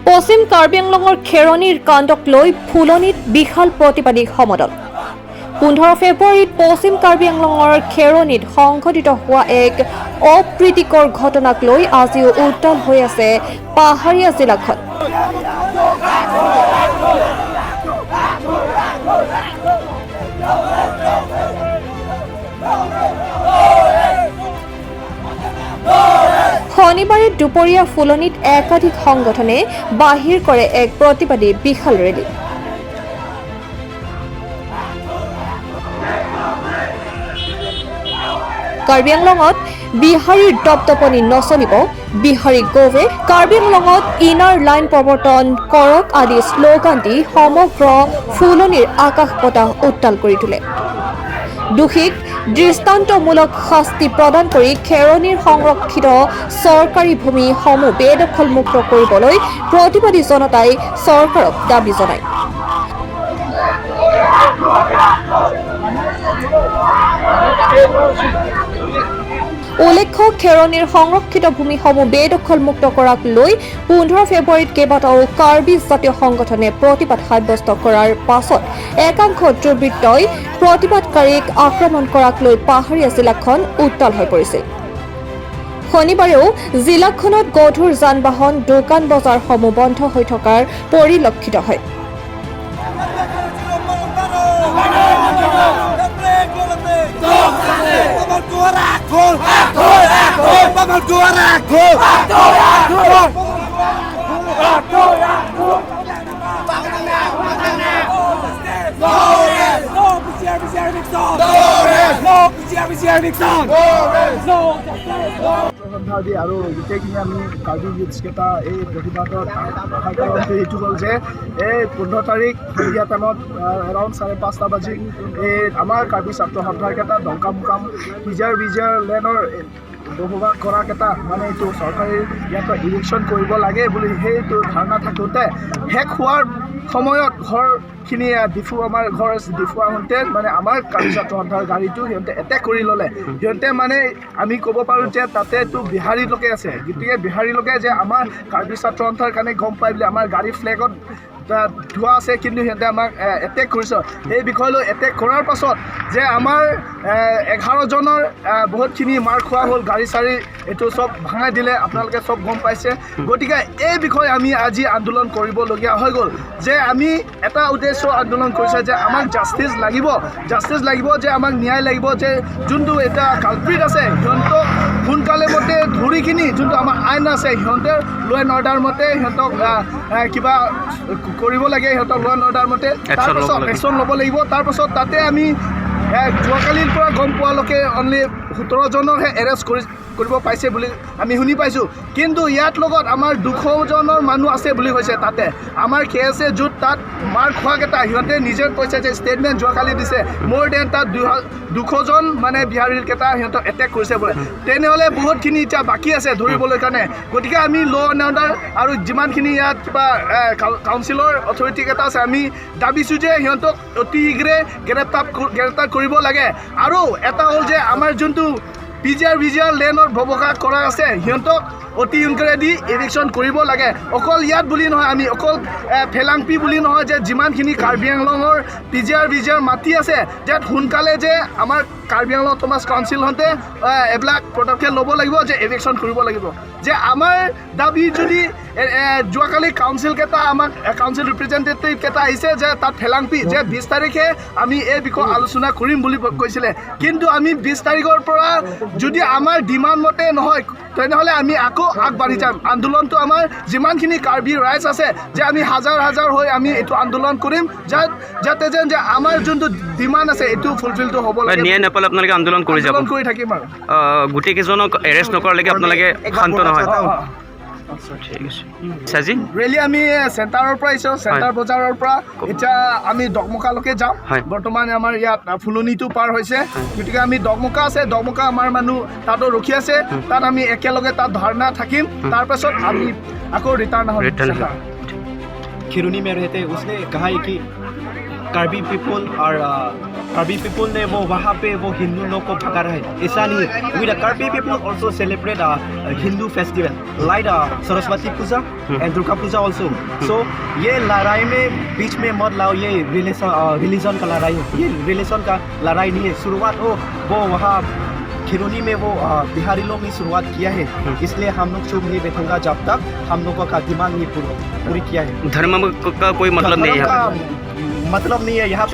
পশ্চিম কাৰ্বি আংলঙৰ খেৰণিৰ কাণ্ডক লৈ ফুলনিত বিশাল প্ৰতিবাদী সমদল। 15 ফেব্ৰুৱাৰীত পশ্চিম কাৰ্বি আংলঙৰ খেৰণিত সংঘটিত হোৱা এক অপ্ৰীতিকৰ ঘটনাক লৈ আজিও উত্তাল হৈ আছে পাহাৰীয়া জিলাখন। শনিবাৰে দুপৰীয়া ফুলনিত একাধিক সংগঠনে বাহিৰ কৰে এক প্ৰতিবাদী বিশাল ৰেলী। কাৰ্বি আংলঙত বিহাৰীৰ দপদপনি নচলিব, বিহাৰী গৱে, কাৰ্বি আংলঙত ইনাৰ লাইন প্ৰৱৰ্তন কৰক আদি শ্লোগান দি সমগ্ৰ ফুলনিৰ আকাশ বতাহ উত্তাল কৰি তোলে। দোষীক দৃষ্টান্তমূলক শাস্তি প্ৰদান কৰি খেৰণিৰ সংৰক্ষিত চৰকাৰী ভূমিসমূহ বেদখলমুক্ত কৰিবলৈ প্ৰতিবাদী জনতাই চৰকাৰক দাবী জনায়। উল্লেখ্য, খেৰণিৰ সংৰক্ষিত ভূমিসমূহ বেদখলমুক্ত কৰাক লৈ 15 ফেব্ৰুৱাৰীত কেইবাটাও কাৰ্বি জাতীয় সংগঠনে প্ৰতিবাদ সাব্যস্ত কৰাৰ পাছত একাংশ দুৰ্বৃত্তই প্ৰতিবাদকাৰীক আক্ৰমণ কৰাক লৈ পাহাৰীয়া জিলাখন উত্তাল হৈ পৰিছিল। শনিবাৰেও জিলাখনত গধুৰ যান বাহন, দোকান বজাৰসমূহ বন্ধ হৈ থকাৰ পৰিলক্ষিত হয়। আৰু গোটেইখিনি আমি কাৰ্বি ইউথছকেইটা এই প্ৰতিবাদত অহাৰ কাৰণটো এইটো হ'ল যে এই 15 তাৰিখ সন্ধিয়া টাইমত এৰাউণ্ড 5:30 বাজি এই আমাৰ কাৰ্বি ছাত্ৰ সন্থাৰকেইটা দংকা মুকাম পিজাৰ বিজাৰ লেনৰ বসবাস কৰাকেইটা মানে এইটো চৰকাৰী ইয়াত ইলেকশ্যন কৰিব লাগে বুলি সেইটো ধাৰণা থাকোঁতে শেষ হোৱাৰ সময়ত ঘৰখিনি ডিফু, আমাৰ ঘৰ ডিফু আহোঁতে মানে আমাৰ কাৰ্বি ছাত্ৰ সন্থাৰ গাড়ীটো সিহঁতে এটেক কৰি ল'লে। সিহঁতে মানে আমি ক'ব পাৰোঁ যে তাতেতো বিহাৰী লোকে আছে, গতিকে বিহাৰী লোকে যে আমাৰ কাৰ্বি ছাত্ৰ সন্থাৰ কাৰণে গম পাই বুলি আমাৰ গাড়ী ফ্লেগত ধোৱা আছে, কিন্তু সিহঁতে আমাক এটেক কৰিছে। সেই বিষয়লৈ এটেক কৰাৰ পাছত যে আমাৰ 11জনৰ বহুতখিনি মাৰ খোৱা হ'ল, গাড়ী চাড়ী এইটো চব ভাঙাই দিলে, আপোনালোকে চব গম পাইছে। গতিকে এই বিষয়ে আমি আজি আন্দোলন কৰিবলগীয়া হৈ গ'ল যে আমি এটা উদ্দেশ্য আন্দোলন কৰিছে যে আমাক জাষ্টিছ লাগিব, জাষ্টিছ লাগিব, যে আমাক ন্যায় লাগিব, যে যোনটো এটা কালপ্ৰিট আছে সিহঁতক সোনকালে মতে ধৰিখিনি যোনটো আমাৰ আইন আছে সিহঁতে ল এণ্ড অৰ্ডাৰ মতে সিহঁতক কিবা কৰিব লাগে, সিহঁতক ল এণ্ড অৰ্ডাৰ মতে তাৰপাছত একশ্যন ল'ব লাগিব। তাৰপাছত তাতে আমি যোৱাকালিৰ পৰা গম পোৱালৈকে অনলি 17জনকহে এৰেষ্ট কৰিব পাইছে বুলি আমি শুনি পাইছোঁ, কিন্তু ইয়াত লগত আমাৰ 200জনৰ মানুহ আছে বুলি কৈছে। তাতে আমাৰ কে এছ এ য'ত তাত মাৰ খোৱাকেইটা সিহঁতে নিজে কৈছে যে ষ্টেটমেণ্ট যোৱাকালি দিছে মোৰ then তাত 200জন মানে বিহাৰীৰকেইটা সিহঁতক এটেক কৰিছে বোলে। তেনেহ'লে বহুতখিনি এতিয়া বাকী আছে ধৰিবলৈ কাৰণে। গতিকে আমি ল এণ্ড অৰ্ডাৰ আৰু যিমানখিনি ইয়াত কিবা কাউন্সিলৰ অথৰিটিকেইটা আছে আমি দাবিছোঁ যে সিহঁতক অতি শীঘ্ৰে গ্ৰেপ্তাৰ কৰিব লাগে। আৰু এটা হ'ল যে আমাৰ যোনটো P G R V G R লেনৰ ব্যৱসায় কৰা আছে সিহঁতক অতি সোনকালে দি ইভিকশ্যন কৰিব লাগে। অকল ইয়াত বুলি নহয়, আমি অকল ফেলাংপি বুলি নহয় যে যিমানখিনি কাৰ্বি আংলঙৰ P G R V G R মাটি আছে যে সোনকালে যে আমাৰ কাৰ্বি আংলং অট'নমাছ কাউন্সিলহঁতে এইবিলাক পদক্ষেপ ল'ব লাগিব যে ইভিকশ্যন কৰিব লাগিব। যে আমাৰ দাবী যদি যোৱাকালি কাউন্সিলকেইটা আমাক কাউন্সিল ৰিপ্ৰেজেণ্টেটিভকেইটা আহিছে যে তাত ফেলাংপি যে 20 তাৰিখে আমি এই বিষয়ে আলোচনা কৰিম বুলি কৈছিলে, কিন্তু আমি 20 তাৰিখৰ পৰা যদি আমাৰ ডিমাণ্ড মতে নহয় তেনেহ'লে আমি আকৌ আগবাঢ়ি যাম। আন্দোলনটো আমাৰ যিমানখিনি কাৰ্বি ৰাইজ আছে যে আমি হাজাৰ হাজাৰ হৈ আমি এইটো আন্দোলন কৰিম যাতে যেন যে আমাৰ যোনটো ডিমাণ্ড আছে এইটো ফুলফিলটো হ'ব লাগে। ন্যায় নাপালে আপোনালোকে আন্দোলন কৰি যাব, আন্দোলন কৰি থাকিম। আৰু গোটেইকেইজনক এৰেষ্ট নকৰালৈকে আপোনালোকে শান্ত নহয়। ঠিক আছে। আজি ৰেলী আমি চেণ্টাৰৰ পৰা আহিছোঁ, চেণ্টাৰ বজাৰৰ পৰা এতিয়া আমি দকমকালৈকে যাম। বৰ্তমান আমাৰ ইয়াত ফুলনিটো পাৰ হৈছে, গতিকে আমি দকমকা আছে, দকমকা আমাৰ মানুহ তাতো ৰখি আছে, তাত আমি একেলগে তাত ধৰ্ণা থাকিম, তাৰপাছত আমি আকৌ ৰিটাৰ্ণ হ'ম। ৰিটাৰ্ণ। खिरुनी में रहते उसने कहा है कि कार्बी पीपल और कार्बी पीपल ने वो वहाँ पे वो हिंदू लोग को भगा रहे हैं, ऐसा नहीं है। We the Karbi people also celebrate Hindu festival like Saraswati Puja and Durga Puja also. So ये लड़ाई में बीच में मत लाओ। ये रिलेशन रिलीजन का लड़ाई है, ये रिलेशन का लड़ाई नहीं है। शुरुआत हो वो वहाँ खिरौनी में वो बिहारी लोग ने शुरुआत किया है, इसलिए हम लोग चुप नहीं बैठूंगा जब तक हम लोगों का डिमांड नहीं पूरी किया है। धर्म का कोई मतलब नहीं है धर्म यहाँ का मतलब नहीं है यहाँ।